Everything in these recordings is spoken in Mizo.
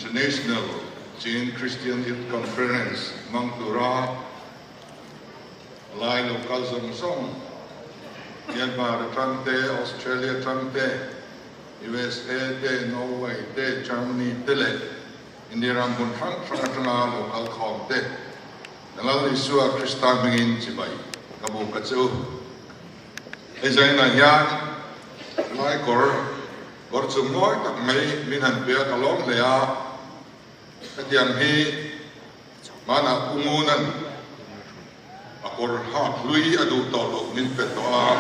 International Chin Christian Youth Conference hmang tura lai lo kal zawng zawng, Myanmar atang te, Australia atang te, USA te, Norway te, Germany te leh India ram hmun hrang hrang atanga lo kal khawm te, Ka Lal Isua Krista hmingin chibai ka buk a che u. Hei zainah hian lai kawr kawr chung mawi tak mai min han pe a, ka lawm hle a. Hetiang hi hmanah Pu Ngunan a kawr hak hlui a duh tawh loh min pe tawh a,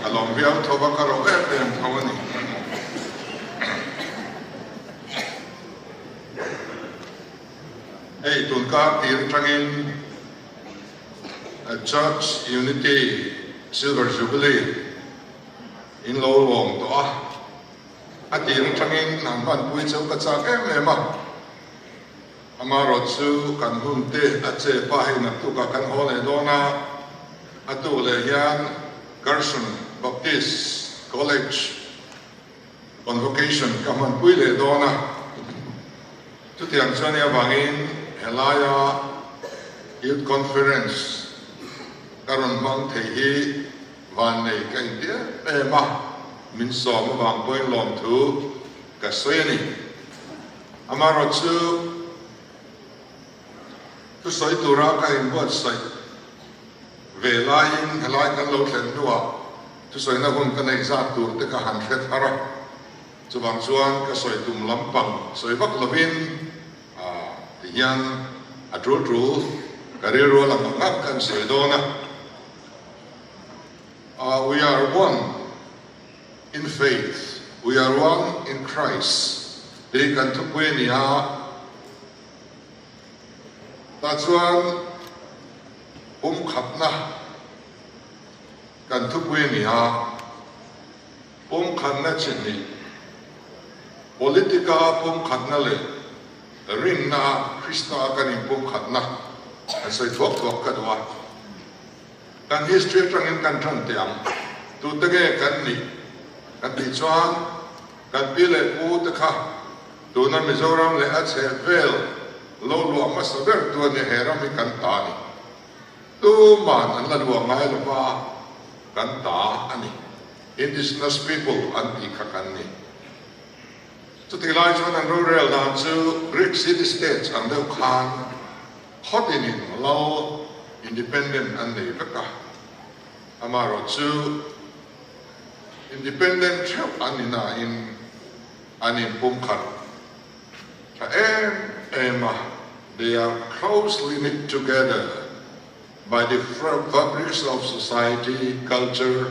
ka lawm viau tho va, ka ro em em tho a ni. Hei tunkar tir atangin Church Unity Silver Jubilee in lo lawm tawh a, a tir atangin an hmanpui cheu ka chak em em a, amaherawhchu kan hun te a che pa hei naktukah kan haw leh dawn a, a tuk leh hian Gerson Baptist College Convocation ka hmanpui leh dawn a, chutiang chuan i avangin helaia Youth Conference ka rawn hmang thei hi vannei ka inti em em a, min sawm avang pawhin lawmthu ka sawi a ni. Amaherawhchu thusawi tura ka inbuatsaih ve laiin helai kan lo thlen hnuah Thusawiina hun ka neih zat tur te ka han hre thar a, chuvang chuan ka sawi tum lampang sawi vak lovin ti hian a tul tul ka rilru a lang ang ang kan sawi dawn a. We are one in faith, we are one in Christ tih kan thupui a ni a, tah chuan pumkhatna, Kan thupui a ni a, pumkhatna chi hnih, politica pumkhatna leh rinna Krista kan inpumkhatna kan sawi thuak thuak ka duh a. Kan history atangin kan tan teh ang, tute nge kan nih kan tih chuan kan pi leh pu te kha tuna Mizoram leh a chhehvel lo luah hmasa ber tu a ni, he ram hi kan ta a ni. Tuman an la luah ngai lo va, kan ta a ni. Indigenous people an tih kha kan ni. Chutih lai chuan an rorel dan chu Greek city states ang deuh khan khawtinin lal independent an nei vek a. Amaherawhchu independent theuh an ni nain an inpumkhat tha em em a, they are closely knit together by the fabrics of society, culture,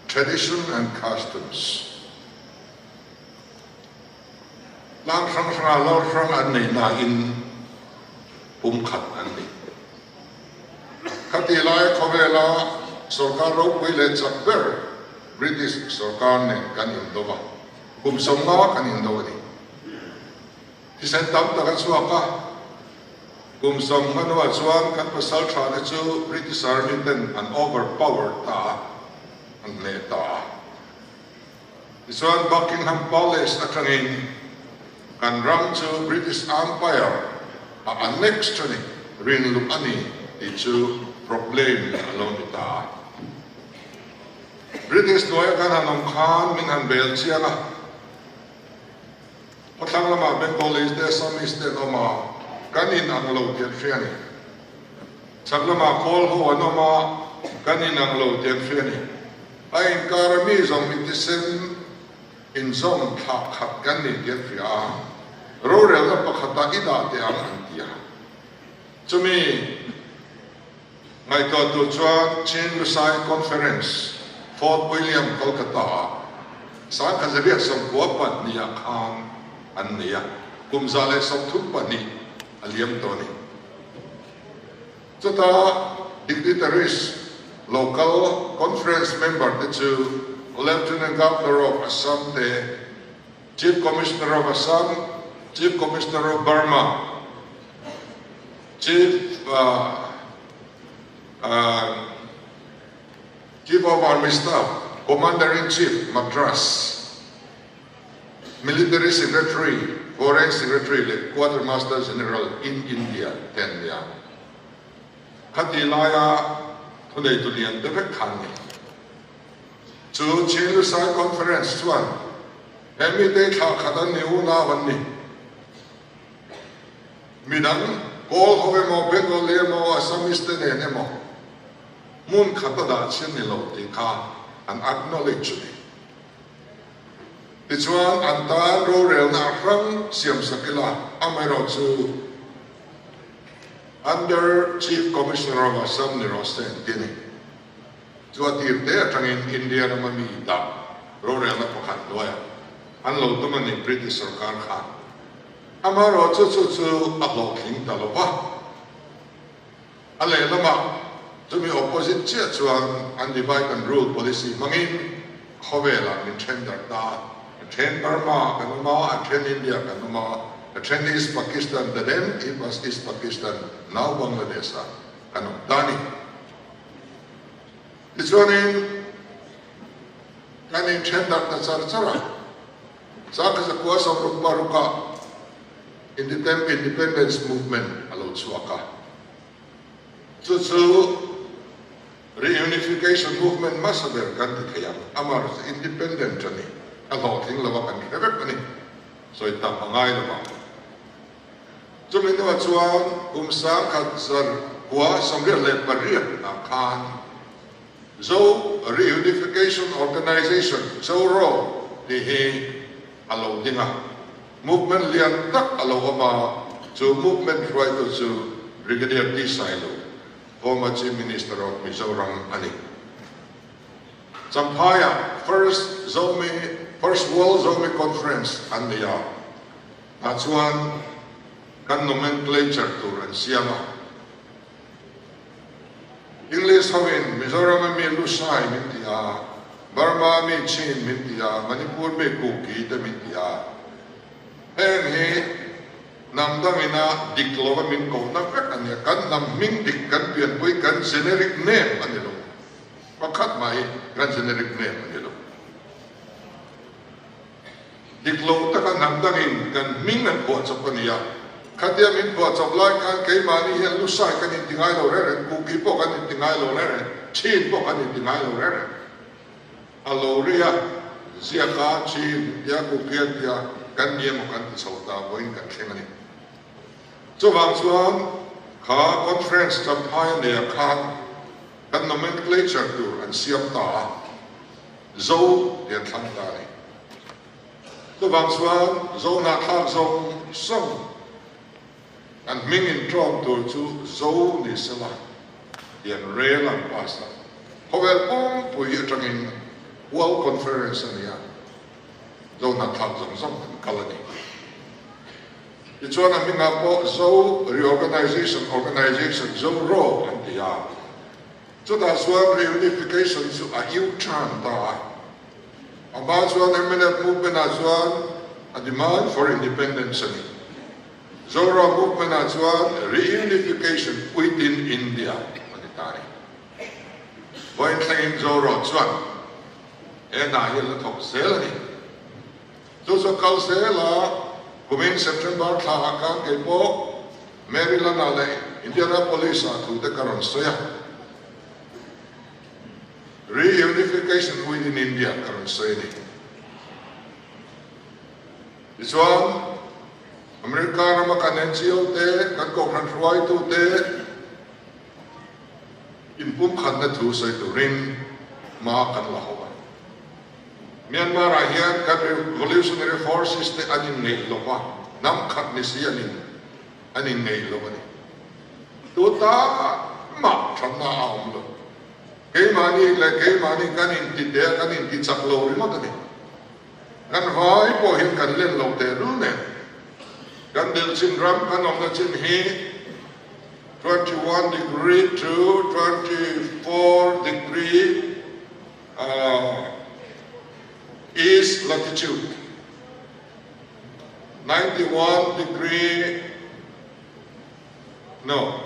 tradition and customs. Tlang hrang hranga lawr hrang an nei nain pumkhat an ni. Khati laia khawvela sorkar ropui leh chak ber British sorkar nen kan indo va. Kum 50 kan indo a ni. Thisen tam tak a chhuak a, kum 50 hnuah chuan kan pasal tha te chu British Army ten an overpower ta a, an hneh ta a. Tichuan Buckingham Palace atangin kan ram chu British Empire a annexed a ni, rinluh a ni tih chu proclaim a lo ni ta a. British hnuaia kan han awm khan min han bel chiang a, khawthlang lamah Bengalis te Assamese te an awm a, kan in ang lo tih an hria a ni. Chhak lamah Kawl ho an awm a, kan in ang lo tih an hria a ni. A inkar a mi zawng i tisen inzawm thlah khat kan ni tih an hria a, rorelna pakhatah i dah teh ang an ti a. Chumi. Ngaihtuah tur chuan Chin Lusai Conference, Fort William, Kolkata-ah 1992-ah khan an nei a, kum 132 a liam tawh a ni. Chuta dignitaries, local conference member te chu Lieutenant Governor of Assam te, Chief Commissioner of Assam, Chief Commissioner of Burma, Chief Chief of Army Staff, Commander in Chief, Madras. Military Secretary, Foreign Secretary leh Quartermaster General in India te an ni a. Khati laia thuneitu lian te vek kha an ni. Chu Chin Lusai Conference chuan he mite thlah khat an ni unau an ni. Midang Kawl ho emaw, Bengali emaw, Assamese te nen emaw hmun khat a dah chin ni lo tih kha an acknowledge a ni. Tichuan an tan rorelna a hrang siam sak ila, amaherawhchu Under Chief Commissioner of Assam ni rawh se an ti a ni. Chu a tir te atangin India rama mi dah rorelna pakhat hnuaiah an lo tum a ni British sorkar khan. Amaherawhchu chu chu a hlawhtling ta lo va. A lehlamah chumi opposite chiah chuan an divide and rule policy hmangin khawvelah min then darh ta a. A then Burma kan awm a, a then India kan awm a, a then East Pakistan, the then East Pakistan, now Bangladesh ah kan awm ta a ni. Tichuanin kan inthen darh ta char char a, Sangkha 16 ah Independence Movement a lo chhuak a, chu chu Reunification Movement hmasa ber kan ti thei ang, amah chu independent a ni, a hlawhtling lo a kan hre vek a ni, sawi tam a ngai lo ang. Chumi hnuah chuan kum 1988 ah khan Zo Reunification Organization, ZORO, tih hi a lo ding a, movement lian tak a lo awm a, chu movement hruaitu chu Brigadier T. Sailo, former Chief Minister of Mizoram a ni. Champhaiah First Zomi, First World Zomi Conference an nei a, tah chuan kan nomenclature tur an siam a. English hoin Mizoram a mi Lushai min ti a, Burma a mi Chin min ti a, Manipur mi Kuki te min ti a. Heng hi hnam dangina dik lova min kohna vek a nia. Kan hnam hming dik kan pianpui kan generic name a ni lo. Pakhat mah hi kan generic name a ni lo. Dik lo taka hnam dangin kan hming an phuah chawp a ni a, khatia min phuah chawp lai khan keimahni hian Lusai kan inti ngai lo reng reng, Kuki pawh kan inti ngai lo reng reng, Chin pawh kan inti ngai lo reng reng. A lo rei a, ziaka Chin tia Kuki an tia kan ni emaw kan ti chho ta vawiin kan thleng a ni. Chuvang chuan kha conference Champhai a neihah khan kan nomenclature tur an siam ta a. Zo lian thlang ta a ni. Chuvang chuan Zo hnahthlak zawng zawng an hming intawm tur chu Zo ni sela tian rel an pass a. Khawvel pumpui atangin World Conference a ni a, Zo hnahthlak zawng zawng an kal a ni. Tichuan a hmingah pawh Zo Reorganization Organization, ZORO, an ti a. Chutah chuan reunification chu a U-turn ta a. A hma chuan mnf movement-ah chuan a demand for independence a ni. Zoram movement-ah chuan reunification within India a ni ta a ni. Vawiin thlengin Zoram chuan he hna hi a la thawk zel a ni. Chu chu kal zel a, kumin September thlaah khan kei pawh Maryland-ah leh Indianapolis-ah thu te ka rawn sawi a, Reunification within India ka rawn sawi a ni. Tichuan, America rama kan NGO te, kan kohhran hruaitu te inpumkhatna thu sawi turin hma kan la ho a. Myanmar ah hian kan revolutionary forces te an inngeih lo va, hnam khat ni si an in an inngeih lo a ni. Tu ta mah thatna a awm lo. Keimahni leh keimahni kan inti teh a, kan inti chak lo ringawt a ni. Kan vai pawh hian kan len lo tehlul nen. Kan delchin ram kan awmna chin hi 21 degree to 24 degree East latitude, 91 degree, no,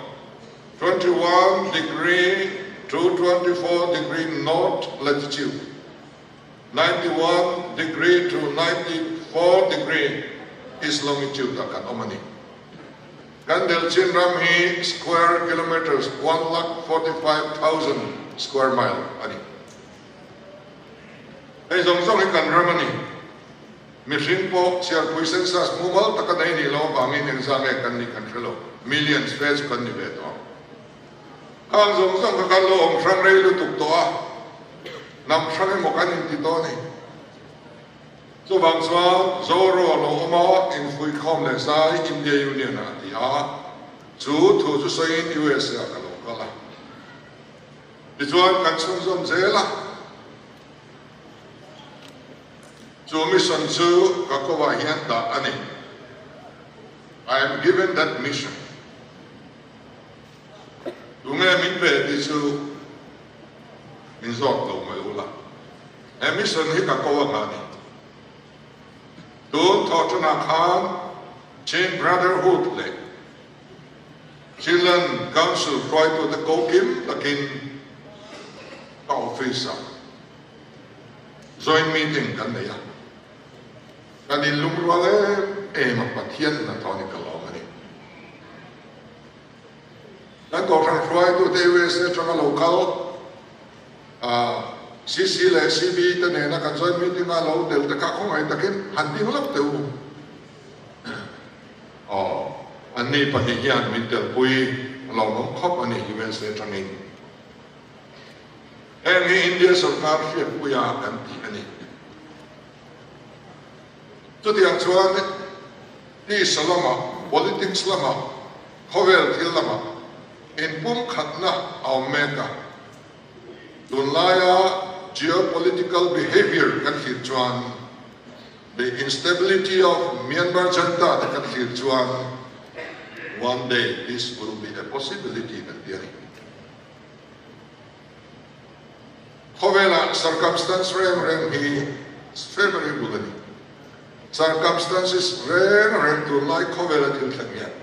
21 degree to 24 degree north latitude, 91 degree to 94. 4 degree east longitude ah kan awm a ni. Kan Delchin ram hi square kilometres 1,45,000 square mile a ni. Hei zawng zawng hi kan ram a ni. Mihring pawh chhiarpui census mumal taka nei nih loh avangin engzah nge kan nih kan hre lo, millions fe chu kan ni ve tawh ang. Khang zawng zawng kha kan lo awm hrang rei lutuk tawh a, hnam hrang emaw kan inti tawh a ni. Chuvang chuan Zoro a lo awm a, infuikhawm leh zai India Union ah a ti a, chu thu chu sawiin USA ah ka lo kal a. Tichuan kan chhunzawm zel a. Chu mission chu ka kovah hian dah a ni. I am given that mission. Tunge min pe tih chu min zawt lo mai ula. He mission hi ka ko anga ni. Tun thawhṭanah khan Chin Brotherhood leh Chinland Council hruaitute ko kim takin ka office-ah Joint meeting kan nei a, kan inlungrual em em a, Pathian hnathawh ni ka lawm a ni. Kan Kohhran hruaitute USA atanga lo kal CC leh CB te nena kan joint meeting a lo tel te kha khawngaih takin han ding lawk teh u. Aw, anni pahnih hian min telpui a lawmawm khawp a ni USA atangin. Heng hi India sorkar hriatpuia kan tih a ni. Chutiang chuan tisa lamah, politics lamah, khawvel thil lamah inpumkhatna a awm mek a. Tunlaia geopolitical behaviour kan thlir chuan, the instability of Myanmar junta te kan thlir chuan one day this will be a possibility kan ti a ni. Khawvelah circumstance reng reng hi favourable a ni. Circumstances reng reng tunlai khawvela thil thleng hian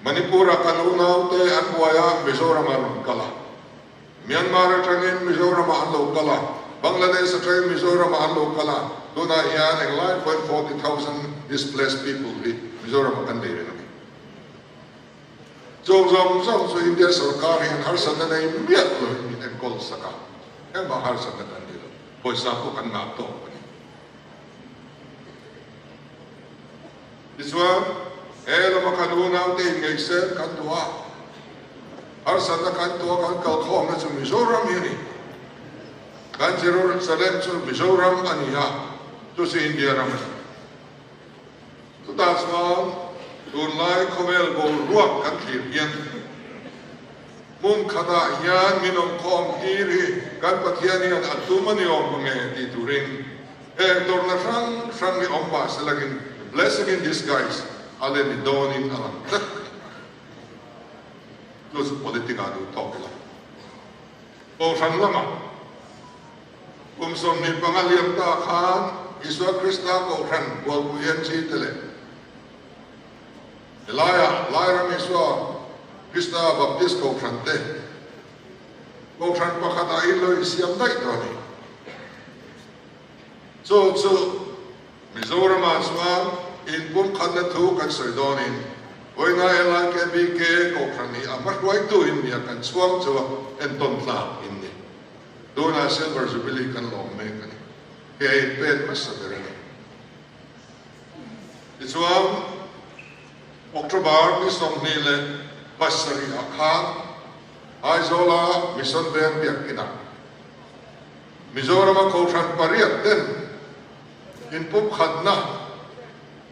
Manipur-a kan unaute an buai a, Mizoram-ah an rawn kal a. Myanmar atangin Mizoram-ah an lo kal a, Bangladesh atangin Mizoram-ah an lo kal a, tunah hian englai pawhin 40,000 displaced people hi Mizoram-ah kan nei reng a ni. Chung zawng zawng chu India sorkar hian harsatna nei miah loin min enkawl sak a, engmah harsatna kan ni lo, pawisa pawh kan ngah tawk a ni. Tichuan, he lama kan unaute inngeihsel kan duh a, harsatna kan tuah kan kalkhawmna chu Mizoram hi a ni. Kan Jerusalem chu Mizoram a ni a, chu chu India ram a ni. Chutah chuan tunlai khawvel boruak kan thlir hian hmun khatah hian min awmkhawm tir hi kan Pathian hian a tum a ni awm mange tih turin heng tawrhna hrang hrang hi awm mah se langin blessing in disguise a le ni dawnin a lang tlat a ni. Chu chu politic ah duh tawk ila. Kohhran lamah kum 25 liam ta khan Isua Krista Kohhran Bualpui NG te leh helaiah Lairam Isua Krista Baptist Kohhran te Kohhran pakhatah in lo insiam daih tawh a ni. Chu chu Mizoramah chuan inpumkhatna thu kan sawi dawnin vawiina LIKBK Kohhran hi a hmahruaitu in nia kan chhuang chu a entawn tlak in ni. Tunah Silver Jubilee kan lawm mek a ni. He a inpen hmasa ber a ni. Tichuan October ni 27 ah khan Aizawla Mission Veng Biakinah Mizorama Kohhran pariat ten inpumkhatna,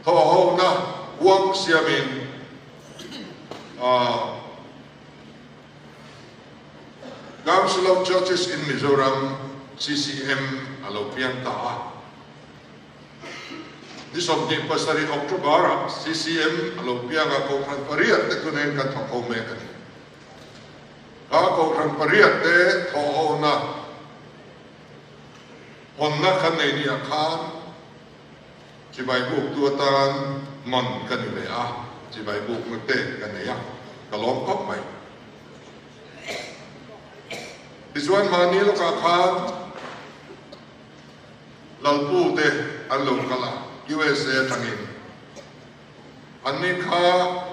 thawhhona huang siamin Council of Churches in Mizoram, CCM, a lo piang ta a. Ni 27 October-ah CCM a lo piang a, Kohhran pariat te tunin kan thawk ho mek a ni. Ka Kohhran pariat te thawhhona hawnna kan nei nia khan chibai buktu atan man ka ni ve a, chibai bukna te ka nei a, ka lawm khawp mai. Tichuan mahni lawkah khan Lalpu te. an lo kal a, USA atangin. Anni kha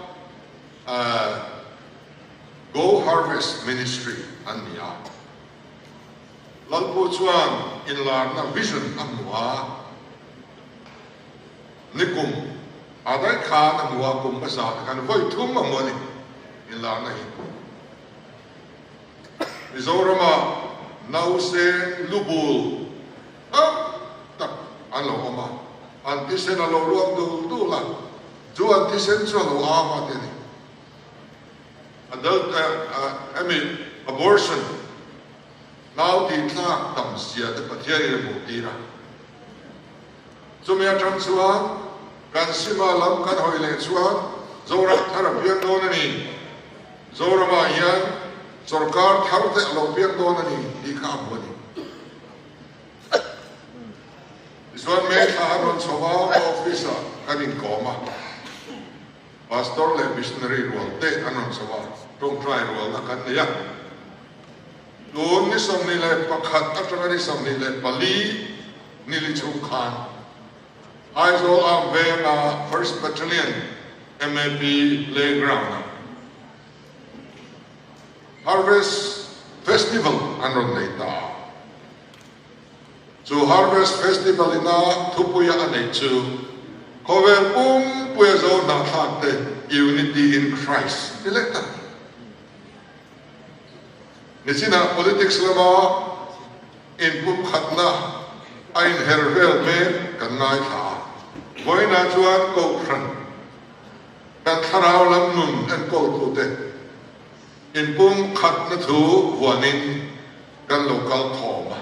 Go Harvest Ministry an ni a. Lalpu chuan inlarna vision a hmu a, nikum a daih khan a hmu a, kum hmasa te khan vawi thum a hmu a ni inlarna hi. Mizorama nausen lubul tam tak an lo awm a, an thisen a lo luang dul dul a, chu an thisen chu a lo am a ti a ni. Adult I mean abortion nau tih thlak tam zia te Pathian in a hmuh tir a. Chumi atang chuan kan sima lam kan hawi leh chuan Zoram thar a piang dawn a ni. Zoramah hian sorkar thar te a lo piang dawn a ni tih kha a hmu a ni. Tichuan May thla a rawn chho a, ka office ah kan inkawm a. Pastor leh missionary rual te an rawn chho a, tawngtai rualna kan nei a. Tun ni 21 atanga ni 24 nili chhung khan Aizawl Arm Venga First Battalion MAP Playground-ah Harvest Festival an rawn nei ta a. Chu Harvest Festival ina thupuia a neih chu Khawvel pumpuia zo hnahthlak te Unity in Christ ti leh ta. Nichinah politics lama inpumkhatna a inher vel mek kan ngaithla a, vawiinah chuan Kohhran kan thlarau lam nun enkawltute inpumkhatna thu vuanin kan lo kal khawm a,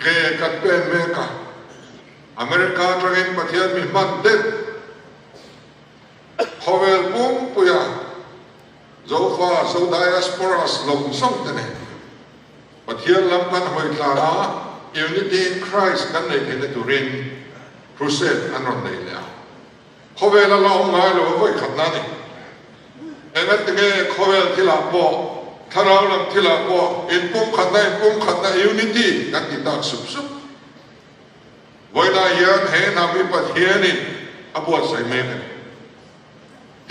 ke kan pen mek a, America atangin Pathian mi hman deuh khawvel pumpuia Zofa, Zo Diasporas lawng zawng te nen Pathian lam kan hawi tlan a, Unity in Christ kan neih theihna turin Crusade an rawn nei leh a. Khawvel a la awm ngai lo a vawi khatna a ni. Engatinge khawvel thilah pawh, thlarau lam thilah pawh inpumkhatna, inpumkhatna, unity, kan ti tak sup sup. Vawiinah hian he hnam hi Pathianin a buatsaih mek a ni.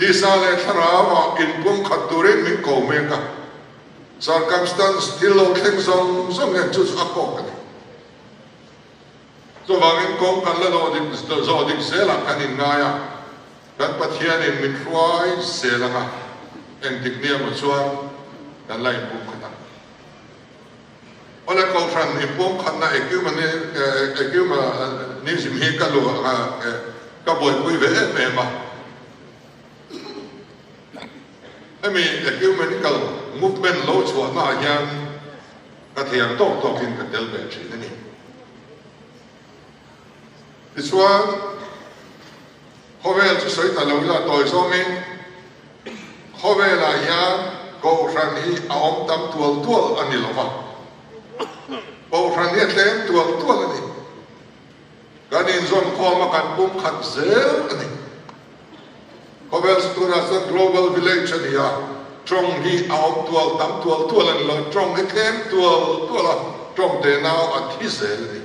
Tisa leh thlarauah inpumkhat turin min ko mek a, circumstance thil lo thleng zawng zawng hian chu chu a kawk a ni. Chuvangin kawng kan la zawh dik zawh dik zelah kan inngai a, kan Pathianin min hruai zel anga engtik nia maw chuan kan la inpumkhat ang. Awle Kohhran inpumkhatna ecumenism hi ka lu ka buaipui ve em em a. Hemi ecumenical movement lo chhuahnaah hian ka thiam tawk tawkin ka tel ve thin a ni. Tichuan, khawvel chu sawi ta lo ila tawi zawngin khawvelah hian Kohhran hi a awm tam tual tual a ni lo va, Kohhran hi a tlem tual tual a ni. Kan inzawmkhawm a kan pumkhat zel a ni. Khawvel chu tunah chuan Global Village a ni a, tawng hi a awm tual tam tual tual a ni lo, tawng hi tlem tual tual a, tawng te nau a thi zel a ni.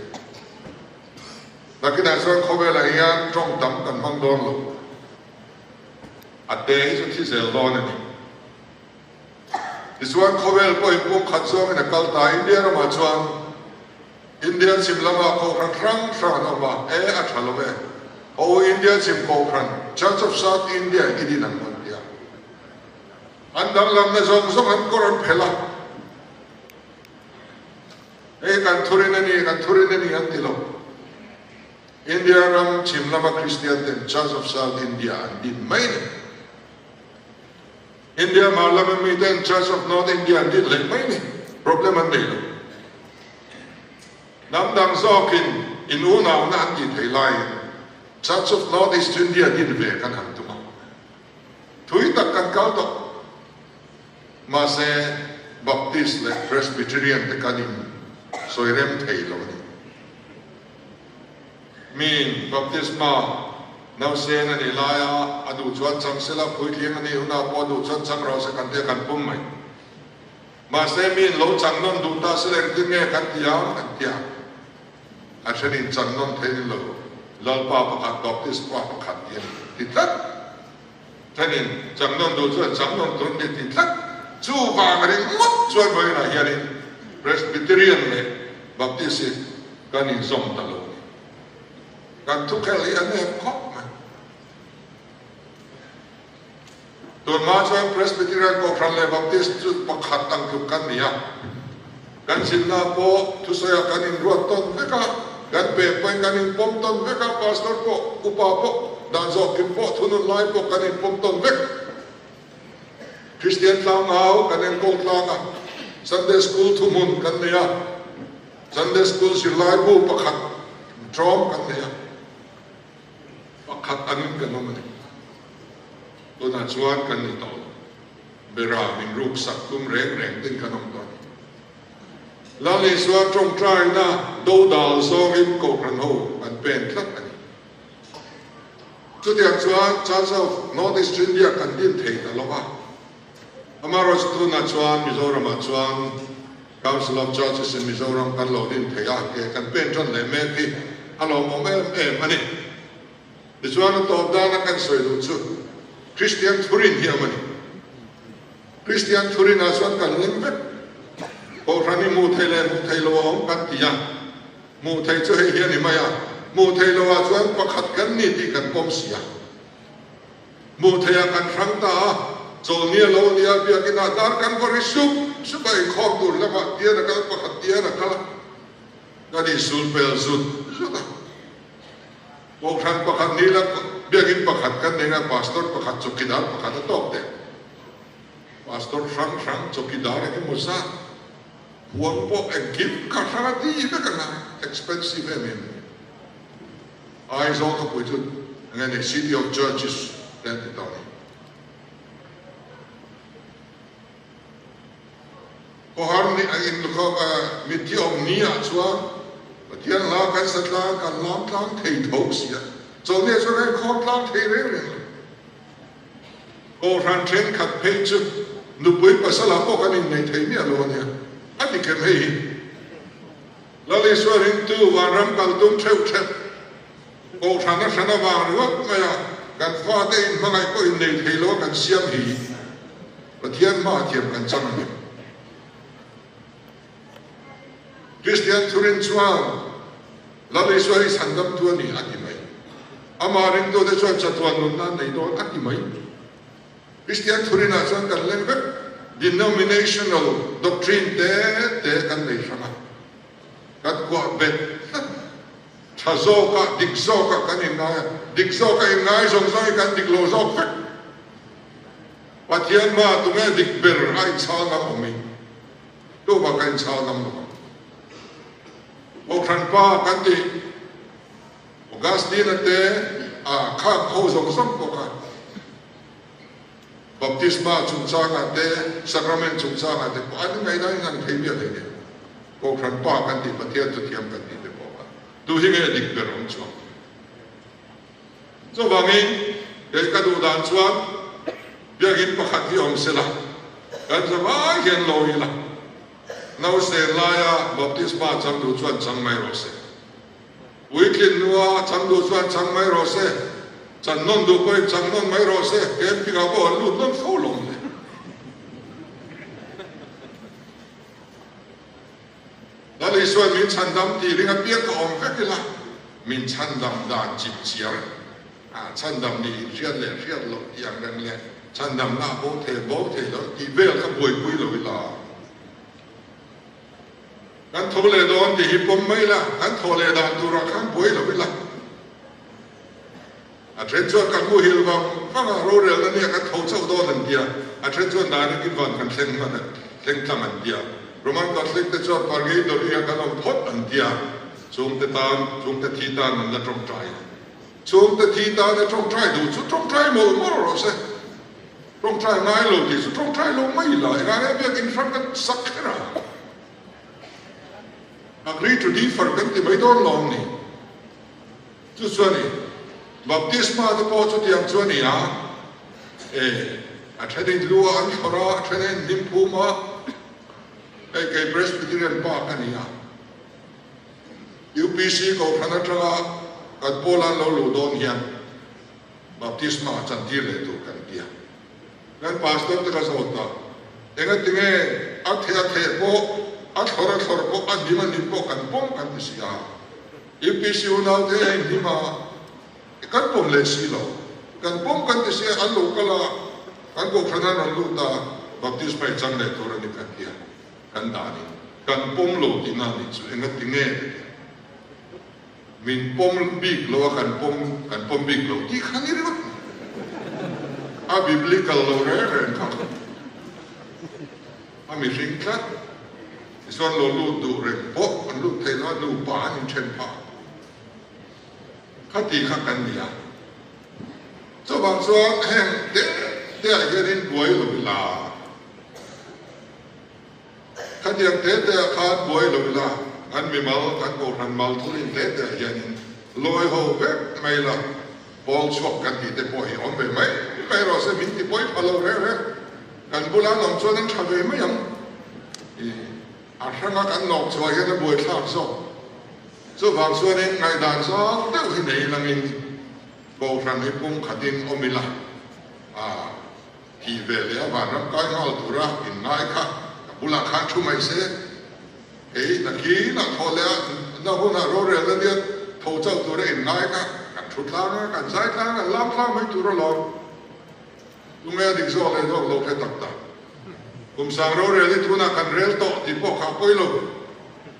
Nakinah chuan khawvelah hian tawng tam kan hmang dawn lo, a te hi chu thi zel dawn a ni. Tichuan khawvel pawhin pumkhat zawngin a kal ta, India ramah chuan India chhim lamah kohhran hrang hrang an awm a, e a tha lo e, ho India chhim kohhran Church of South India i din ang an ti a, an danglamna zawng zawng an kawr an phelh a, hei kan thurin a ni, kan thurin a ni an ti lo. India ram chhim lama Kristian ten Church of South India an din mai ni. India hmar lama miten Church of North India an din leh mai ni, problem an nei lo. Hnam dang zawkin in unauna an tih theih laiin Church of North East India din ve kan han tum a, thui tak kan kal tawh. Mahse Baptist leh Presbyterian te kan in sawi rem thei lo a ni. Miin baptisma nausen a nih laia a duh chuan chang sela, puitling a nih hunah pawh a duh chuan chang rawh se kan tia kan pum mai. Mahse miin lo chang nawn duh ta sela engtin nge kan ti ang? An ti a. A thenin chan nawn thei ni lo, Lalpa pakhat, Baptist pa pakhat tih a ni ti tlat. Thenin chan nawn duh chuan chang nawn tur ni ti tlat. Chuvang ringawt chuan vawiinah hianin Presbyterian leh Baptist hi kan inzawm ta lo a ni. Kan thukhel hi a nep khawp mai. Tunhma chuan Presbyterian Kohhran leh Baptist chu pakhat ang tluk kan ni a. Kan zinna pawh thusawiah kan inruat tawn vek a, kan pem pawhin kan inpawm tawn vek a, Pastor pawh, upa pawh, dan zawhkim pawh, thunun lai pawh kan inpawm tawn vek. Kristian tlangau kan enkawl tlang a, Sunday School thuhmun kan nei a, Sunday School zirlaibu pakhat ṭawm kan nei a. Pakhat angin kan awm a ni. Tunah chuan kan ni tawh lo. Bera min ruk sak tum reng reng ten kan awm tawh a ni. Lal Isua tawngtaina dodal zawngin Kohhran ho an pen tlat a ni. Chutiang chuan Church of North East India kan din thei ta lo a. Amaherawhchu tunah chuan Mizoramah chuan Council of Churches in Mizoram kan lo din thei a, ke kan pen tan leh mek hi a lawmawm em em a ni. Tichuan a tawp dana kan sawi duh chu Kristian thurin hi a awm a ni. Kristian thurinah chuan kan lim vek. Kohhran hi hmuh theih leh hmuh theih loh a awm kan ti a, hmuh theih chu hei hi a ni mai a, hmuh theih lohah chuan pakhat kan ni tih kan pawm si a. Hmuh theih ah kan hrang ta a, chawlni a lo nia biakin ah dar kan va ri sup sup a, inkhawm tur lamah tian a kal pakhat tian a kal a, kan insul pel zut zut a. Kohhran pakhat ni la biakin pakhat kan nei a, pastor pakhat chawkidar pakhat a tawk teh. Pastor hrang hrang chawkidar eng emaw zat huang pawh engkim kha hrang a ti vek ang a, expensive em em a ni. Aizawl khawpui chu enge ni City of Churches te an ti tawh a ni. Khawhar ni a in mitthi awm ni ah chuan Pathian hla kan sa tlang kan lam tlang thei tho si a, chawlhni ah chuan kan inkhawm tlang thei reng reng lo. Kohhran thenkhat phei chu nupui pasal ah pawh kan innei thei miah lo a nia, a ti khem hei hi. Lal Isua ringtu vanram kal tum theuh theuh, Kohhran a hran avang ringawt mai a, kan fate in hmangaih pawh in nei thei lo a kan siam hi Pathian hmaah thiam kan chang a ni. Kristian thurin chuan Lal Isua hi chhandamtu a ni a ti mai. Amah ringtute chuan chatuan nunna an nei dawn a ti mai. Kristian thurinah chuan kan leng vek, denominational doctrine te te kan nei hrang a, kan kuah bet tlat. Tha zawkah, dik zawkah kan inngai a, dik zawka inngai zawng zawng hi kan dik lo zawk vek. Pathian hmaah tunge dik ber a inchhal ngam awm i? Tumah ka inchhal ngam lo ang. Kohhran pa kan tih. Augustine-a te a khak ho zawng zawng bawk a, Baptisma chungchangah te, Sacrament chungchangah te pawh an ngaihna in ang thei miah hlei nen. Kohhran pa kan tih, Pathian chu thiam kan tih te pawh kha tu hi nge dik ber awm chuang. Chuvangin kei ka duh dan chuan biakinn pakhat hi awm sela, kan zavai hian lo ila, nausen laia baptisma chang duh chuan chang mai rawh se. Puitlin nua chang duh chuan chang mai rawh se, chan nawn duh pawhin chang nawn mai rawh se, camping ah pawh an lut nawn fo lo ang le. Lal Isua'n min chhandam tih ring apiang ka awm vek ila, min chhandam dan chip chiar a, chhandam nih inhriat leh hriat loh tih ang reng leh chhandamna a bo thei bo thei lo tih vel kha buaipui lo ila. Kan tho leh dawn tih hi pawm mai la, kan thaw leh dan turah khan buai lo ila. A then chuan kan muhil vang vang a, rorelna nia kan tho chauh dawn an tia, a then chuan direct in van kan thleng hman a, thleng tlang an tia. Roman Catholic te chuan Purgatory ah kan awm phawt an tia, chungte tan, chungte thi tan an la tawngtai. Chungte thi tan a tawngtai duh chu tawngtai mawlh mawlh rawh se. Tawngtai ngai lo tih chu tawngtai lo mai la, engah nge biakin hrang kan sak kher a? Agree to differ kan ti mai dawn lawm ni. Chu chu a ni. Baptisma te pawh chutiang chu a ni a, e, a thenin lu ah an thlawrh a, a thenin hnim phum a, hei kei Presbyterian pa ka ni a. UPC Kohhran atanga kan pawla an lo luh dawn hian Baptisma a chantir leh tur kan ti a. Kan Pastor te ka zawt a, engatinge a theh a theh pawh, a thlawr a thlawr pawh, a hnim a hnim pawh kan pawm kan ti si a. UPC unaute a inhnim a, kan pawm leh si lo. Kan pawm kan ti si a, an lo kal a, kan Kohhran an rawn lut a, Baptisma i chang leh tur a ni kan ti a. Kan danin kan pawm lo tihna a nih chu engatinge ka ti a. Min pawm bik lo a kan pawm kan pawm bik lo tih kha ni ringawt mai. A biblical lo reng reng kha a mihring tlat. Tichuan lo lut duh reng pawh an lut thei lo a, nupa an inthen phah kha tih kha kan ni a. Chuvang chuan heng te te ah hianin buai lo ila. Khatiang te te ah khan buai lo ila, kan mimal, kan kohhran mal thurin te te ah hianin lawi ho vek mai la, pawl chhuak kan tih te pawh hi awm ve mai mai rawh se, min ti pawi pha lo reng reng. Kan bula an awm chuan an tha ve mai ang. I a hranga kan nawk chhuah hian a buaithlak zawk. Chuvang chuanin ngaihdan zau deuh hi nei langin kohhran hi pumkhatin awm ila, a. Tih ve leh a vanram kai nghal tura inngai kha ka bulah khan thu mai se. Hei nakinah thaw leh a na hunah rorel na nia tho chauh tura inngai kha kan thu tlang a, kan zai tlang a, kan lam tlang mai tur alawm. Tunge a dik zawk leh zawk lo hre tak tak. Kum sang rorel hi tunah kan rel tawh tih pawh kha a pawi lo.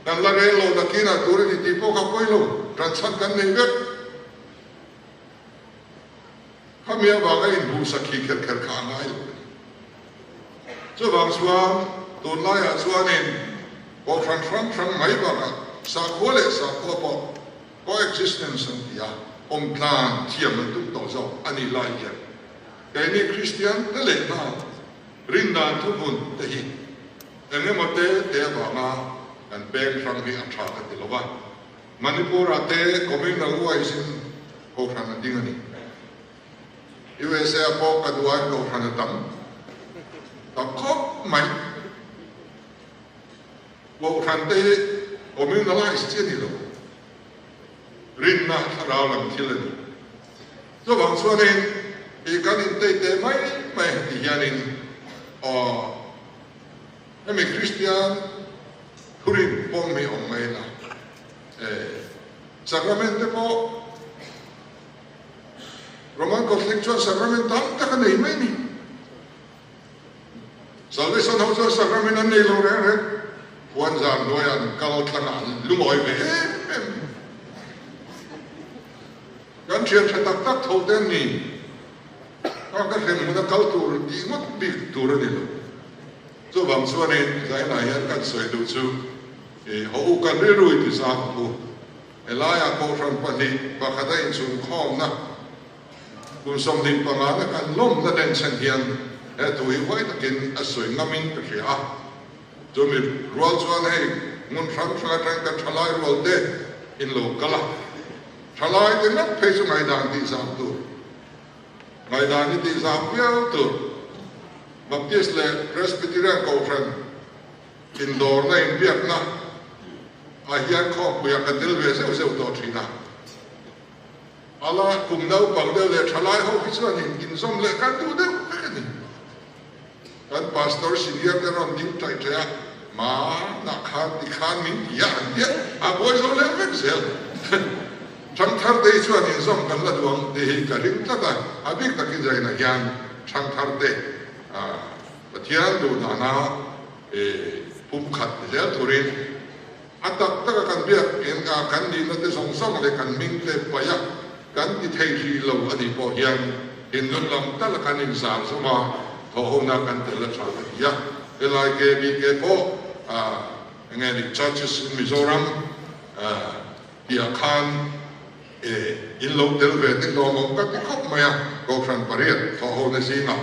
Kan la rel lo nakinah tur a ni tih pawh kha a pawi lo. Ṭanchhan kan nei vek. Khami avanga inbuhsak hi kher kher kha a ngai lo a ni. Chuvang chuan tunlaiah chuanin Kohhran hrang hrang mai bakah sakhua leh sakhua pawh coexistence an ti a, awmtlan thiam an tum tawh zawk a nih lai hian keini Kristian te leh hna rindan thuhmun te hi eng emaw te te avanga kan peng hrang hi a tha ka ti lo va. Manipur-ah te communal wise in Kohhran a ding a ni. USA-ah pawh ka duh aiin Kohhran a tam ta khawp mai. Kohhran te hi communalize chi a ni lo. Rinna thlarau lam thil a ni. Chuvang chuanin i kan intei teh mai mai ti hianin aw hemi Kristian Thurin pawm hi awm mai la. E, Sacrament te pawh Roman Catholic chuan sacrament tam tak a nei mai ni. Salvation ho chuan sacrament an nei lo reng reng. Puan zar hnuaiah an kal thlangah an lungawi ve em em. Kan thian tha tak tak tho te an ni. Ka ka hrem hmuna kal tur tih ngawt bik tur a ni lo. Chuvang chuanin zainah hian kan sawi duh chu i haw u kan rilru i ti zang u. Helaiah Kohhran pahnih pakhata inchhungkhawmna kum 25 na kan lawmna denchhen hian he thu hi huai takin a sawi ngamin ka hria a. Chumi rual chuan hei hmun hrang hrang atangin kan thalai rual te in lo kal a. Thalai te ngat phei chu ngaihdan tih zang tur. Ngaihdan hi tih zam viau tur. Baptist leh Presbyterian Kohhran indawrna inbiakna ah hian khawmpuiah ka tel ve zeuh zeuh tawh thin a. Ala kum naupang deuh leh thalai ho hi chuan in inzawm leh kan duh deuh vek a ni. Kan Pastor senior te rawn ding taih taih a, Manah khan ti khan min ti a an tia, a buai zo leh vek zel. Thangthar te hi chuan inzawm kan la duh ang tih hi ka ring tlat a, a bik takin zainah hian thangthar te Pathian duh dana pumkhat zel turin a tak taka kan biak in kan nihna te zawng zawng leh kan hming te paih a kan ti thei hrih lo a nih pawh hian thinlung lam tal a kan inzar zawm a thawhhona kan tel a tha ka ti a, helai KBK pawh enge ni Churches in Mizoram Tihah khan e in lo tel ve te hlawm awm ka ti khawp mai a, Kohhran pariat thawh ho na zingah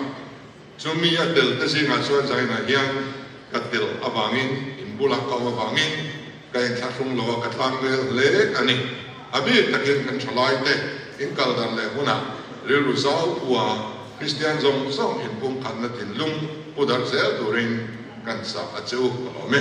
chumi a tel te zingah chuan Zainah hian ka tel avangin in bulah ka awm avangin ka inthlahrung lo a, ka tlang vel hle a ni. A bik takin kan thalai te in kal dan leh hunah rilru zau pua Kristian zawng zawng inpumkhatna thinlung pu darh zel turin kan chah a che u ka lawm e.